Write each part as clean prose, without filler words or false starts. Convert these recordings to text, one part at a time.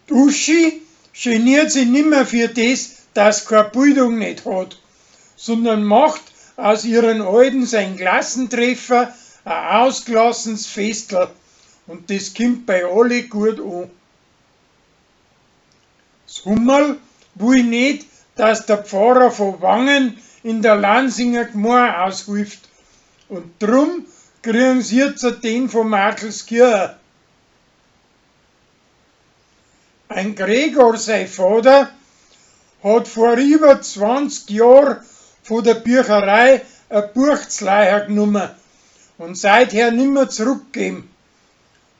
D'Uschi geniert si nimmer für des, dass koa Bildung net hot, sondern macht aus ihren Alten sein Klassentreffer a ausgelassens Festl und des kimmt bei alle gut o. S Hummerl wull net, dass der Pfarrer vo Wangen in der Lansinger Gmoa aushilft und drum kriegen s jetzt den vo Markelskirch. Ein Gregor sei Vater hat vor über 20 Jahr vo der Bücherei a Buch z'leiher gnumma und seither nimmer zruckgeben.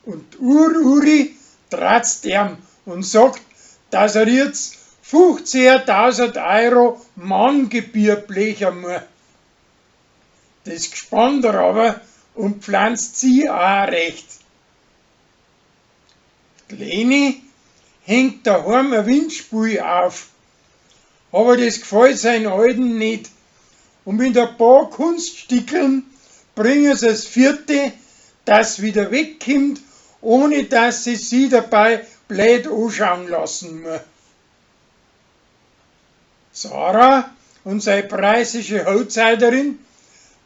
Und Ur-Uri tratzt eam und sagt, dass er jetzt 15.000 Euro Mahngebühr blecha muaß. Des gspannt er aber und pflanzt sie aa recht. D'Leni hängt daheim a Windspiel auf, aber des gfallt sein Alten net und mit a paar Kunststickeln bringen s es vierte, dass wieder wegkimmt, ohne dass sie si dabei blöd oschaun lassen muaß. Sarah und sei preußische Hochzeiterin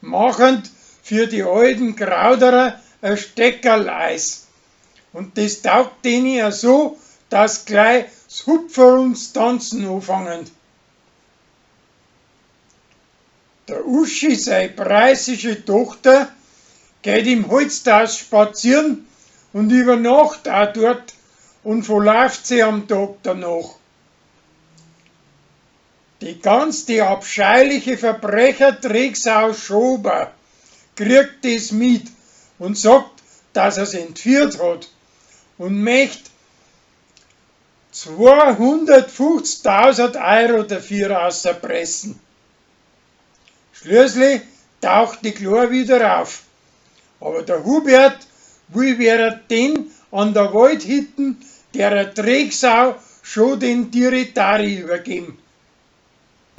machen für die alten Krauderer a Steckerl-Eis. Und des taugt denen a so, dass gleich s Hupfen und s Tanzen ofangen. Der Uschi sei preußische Tochter geht im Holzhaus spazieren und übernacht auch dort und verläuft sie am Tag danach. Die ganz die abscheuliche Verbrecher-Drecksau Schober kriegt des mit und sagt, dass er's entführt hat und möcht 250.000 Euro dafür auspressen. Schließlich taucht die Klar wieder auf. Aber der Hubert will während den an der Waldhütten der Drecksau schon den Diritari übergeben.